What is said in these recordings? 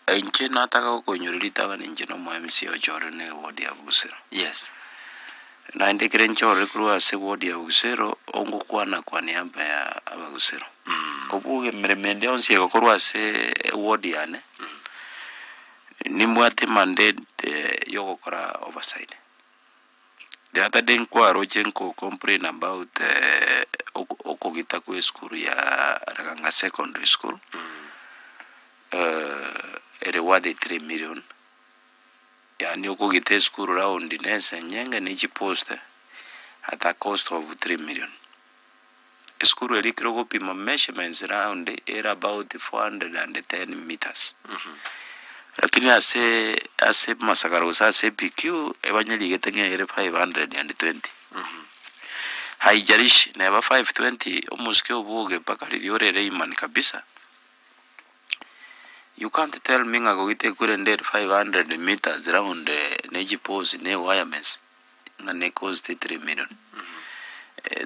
Inche nataka gokoinyora ritang'ani inche na omo MCA ochorire na eward ya Bugusero. Yes. Naende ekere nchorire korwa ase eward ya Bugusero, ongokwana kwa niaba ya abagusero. Oboge emeremo ende yonsi egokorwa ase eward yane, nimbwate emandate yogokora oversight. The other day nkwaroche nko complain about okogita kwa esukuru ya Raganga Secondary School, ere worth 3 million, yaani okogita esukuru round na esenyenge na echipost at a cost of 3 million. Esukuru eria ekero ogopima measurements round ere about 410 meters, lakini ase ase amasakara gose ase EPQ ebanyerigete ng'a ere 520. Haijalishi neba 520, omosike oboge mpaka riria ore layman kabisa. You can't tell me ng'a gogita ekurende ere 500 meters round na echipost na ewiremess ng'a ne cost 3 million.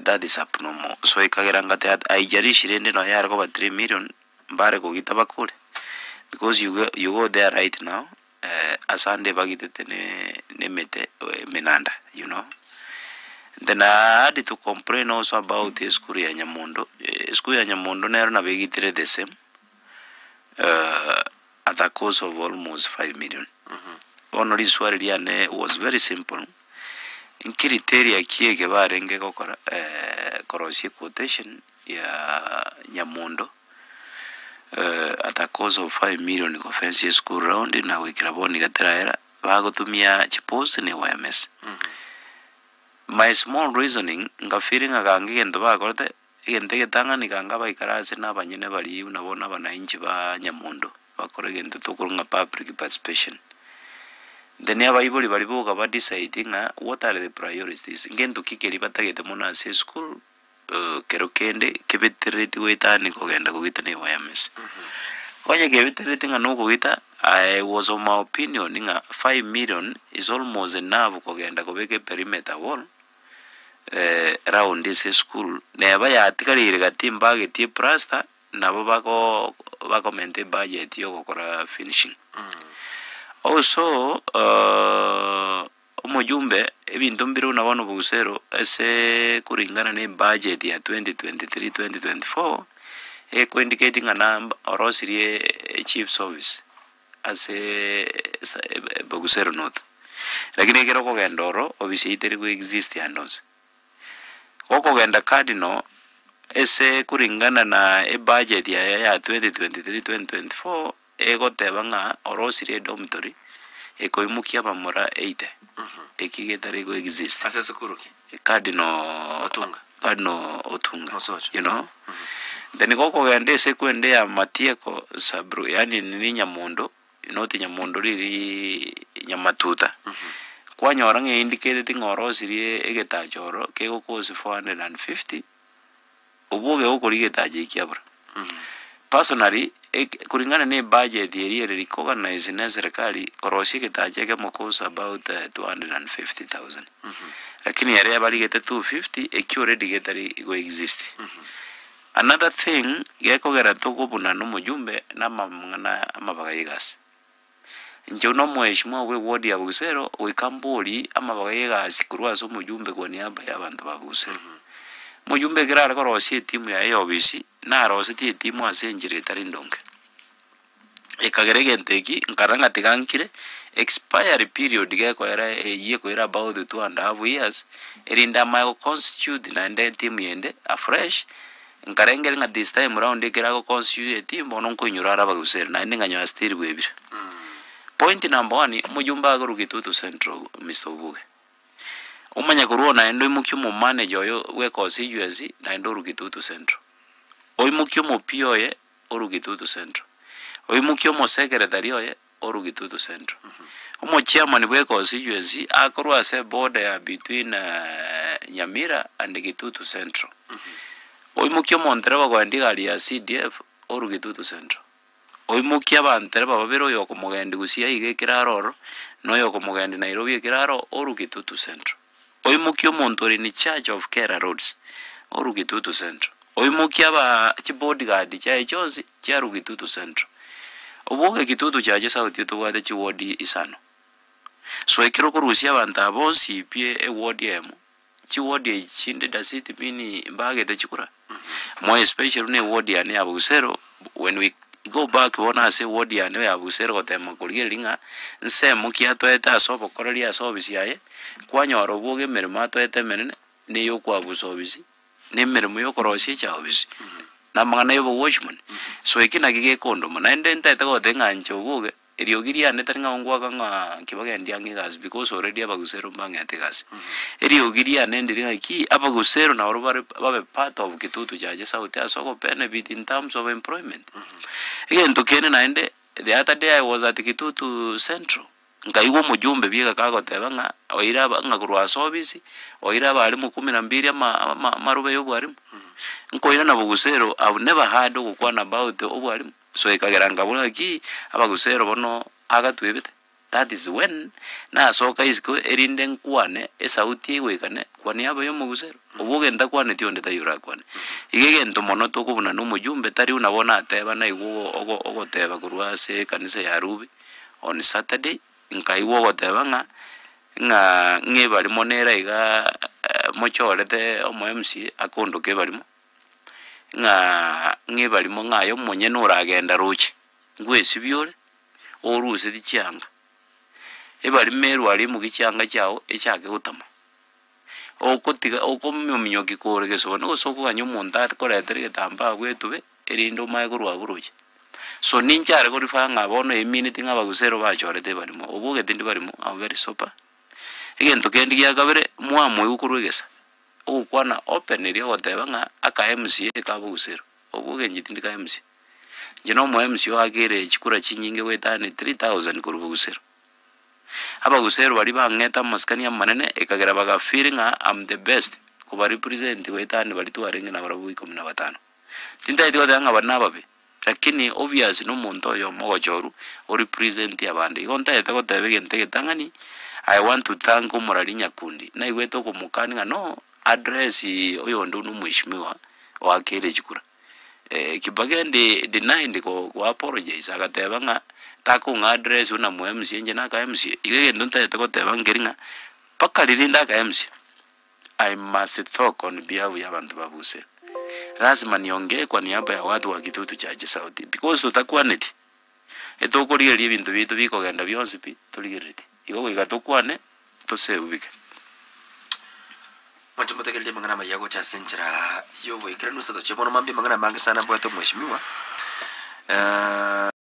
That is abnormal. So ekagera ngate haijalishi rende nonya yare koba 3 million, mbare kogita bakore because you go there right now, asande bagitete na emete emenanda. Then I had to complain also about esukuru ya Nyamondo. Esukuru ya Nyamondo nero nabo egitire the same at a cost of almost 5 million. Bono riswali riane was very simple, ncriteria ki eke barenge gokora korosia quotation ya Nyamondo at a cost of 5 million gofence esukuru round na goikera bono iga teraera bagotumia chipost na ewires? My small reasoning, ngafeel ng'a ganga egento bakorete egento egetang'ani, ganga baikara ase na abanyene baria buna bono abananchi ba Nyamondo bakora egento tokorwa ng'a public participation. Then abaibori baria boka ba decide ng'a what are the priorities, ngento ki keria batagete mono ase esukuru kero kende kebeterereti goetani kogenda kogita na ewires. Onye kebeterereti ng'a nokogita, I was of my opinion ng'a 5 million is almost enough kogenda kobeka eperimeter wall round ase esukuru, neba yatigareire gati mbagetie eplaster, nabo bako bakomenta ebudget ya ogokora finishing. Also, omojumbe, ebinto mbire buna bono Bogusero ase kulingana na ebudget ya 2023 2024 ekoindicate ng'a namba orosirie echief's office ase Bogusero North, lakini ekero okogenda oro ofisi eywo teri goexist ande onsi. Gokogenda Cardinal ase kulingana na ebudget yaye ya 2023 2024 egoteba ng'a orosirie edormitory ekoimokia abamura 80, eki getari goexist. Ase esukuru ki? Cardinal. Otunga. Cardinal Otunga. Mosocho. Then gokogenda ase ekwende ya Matieko sub, yaani nini, Nyamondo, not Nyamondo riri, Nyamatuta, kwanyora ng'a eindicateti ng'a orosirie egetacho oro kegocost 450, oboge gokori egetacho eki kiabura. Personally, kulingana na ebudget eria ere recognized na eserikali, korosia egetacho ekemo cost about 250,000, lakini ere yabarigete 250, eki already getari goexist. Another thing gekogera tokobuna na omojumbe na amang'ana amabaga ya egasi. Inche buna omoheshimiwa bwa eward ya Bogusero, goika mbori amabaga ya egasi korwa ase omojumbe kwa niaba ya abanto ba Bogusero. Omojumbe ekero are korosia etimu yaye ya ofisi, narosetie etimu ase enchera etari ndonge. Ekagera egento eki nkarora ng'a tiga nkire expiry period gekoera eywo ekoira about 2.5 years, erinde amanye goconstitute naende etimu ende afresh. Nkarengereria ng'a this time round ekero agoconstitute etimu bono nkoinyora are abagusere naende nganyora still bwebire. Point number one, omojumbe akorwa Kitutu Central, Mr Obuge. Omanye korwa oo naende oimokie omomanager oyo bwa econstituency naende orwa Kitutu Central. Oimokie omoPA oye orwa Kitutu Central. Oimokie omosecretary oye orwa Kitutu Central. Omochairman bwa econstituency akorwa ase eborder ya between Nyamira and Kitutu Central. Oimokie omontereba okogendia egari ya CDF orwa Kitutu Central. Oimokie abantereba babere, oyo okomogendi Gusii aiga ekero oro, na oyo okomogendi Nairobi ekero aro orwa Kitutu Central. Oimokie omonto ore in charge of Kera roads orwa Kitutu Central. Oimokie aba chibodyguard chiaye chionsi chiarwa Kitutu Central. Oboke Kitutu Chache South tobwate chiward isano. So ekero okorusia abanto aba bonsi pi eward eyemo, chiward echi chinde does it mean mbagete chikura? More especially buna eward yane ya Busero, when we go back bono ase eward yane ya Busero gotema korigereria ng'a nsemo ki atoete ase obokoreri ase ofisi yaye, kwanyora obwoge emeremo atoete emenene, na eya okwabusa ofisi, na emeremo ya okorosia echaofisi, na amang'ana ya obowatchman. So eki naki gekondoma, naende ntaete goteba ng'a inche oboge. Eriogi riane tari ng'a ngoaka ng'a kibagendi ang'e egasi because already abagusero mbang'ete egasi. Eriogi riane ndiri ng'aki abagusero nabarobwo bare babe part of Kitutu Chache South ase ogo benefit in terms of employment. Egento kende naende, the other day I was at Kitutu Central, nkaigwa omojumbe bieka kagoteba ng'a oire aba ng'a korwa ase ofisi, oire abalimu kumi na mbili ama ama amaruba ya obwarimu. Nkoirana bogusero I've never heard ogokwana about obwarimu. So ekagera nkabora ng'aki, abagusero bono agatwebete, that is when nasoka isiko erinde nkwane esauti egoikane kwa niaba ya omogusero. Obwo ntakwaneti onde taiyo orakwane. Iga egento mono tokobuna na omojumbe tari buna bono ateba naigwa ogo ogo ogoteba korwa ase ekanisa ya Ruby on Saturday, nkaigwa ogoteba ng'a ng'a ng'a ebarimo nere igaa mochorete omo MCA akondoka ebarimo. Ng'a ng'ebarimo ng'a aye omonyene oragenda roche, ngwesibie ore, orusetie chianga, ebarimo erware emokia chianga chiago echake gotama, okotiga okomominyokia kore gesobani gose okoganya omonto akoretere egetambaa bwetube erinde omanye korwa abwo roche. So ninche are ko refer ng'a bono emineti ng'a abagusii ero bachorete ebarimo, obogete ndi barimo am very sober. Egento kende gia kabere, mwamoigwa korwa egesa. Ogokwana openly ogoteba ng'a aka MCA ka bogusero, obwo ogencheti tindi ka MCA. Inche na omo MCA oakeire chikura chinyinge goetania 3000 korwa bogusero. Abagusero baria bang'ete amasikani amanene ekagera baga feel ng'a am the best koba represent goetania baria twarenge nabarabwo ikomi na batano. Tintageti goteba ng'a baria nababe, lakini obvious na omonto oyomo ogochorwa o represent abande. Igo ntagete goteba egento egetang'ani, I want to thank omorari Nyakundi, naigwete okomokani ng'a no address oyonde buna omweshimiwa oakeire chikura. Kibagendi denied go go apologize agateba ng'a takong'a address buna mo MCA inche naka MCA. Igo egento ntagete goteba nkeri ng'a mpaka riria ndaka MCA, I must talk on behalf ya abanto ba Buseri. Lazima niongee kwa niaba ya watu wa Kitutu Chache South because totakwaneti, etokorigereria ebinto biaito bikogenda bionsi pi, torigerereti. Igo goika tokwane, tosebubike. Mwanche motegererie amang'ana amaya gocha ase enchera y'oboikeranu ase tochie bono mambia amang'ana amange sana abwate omweshimiwa.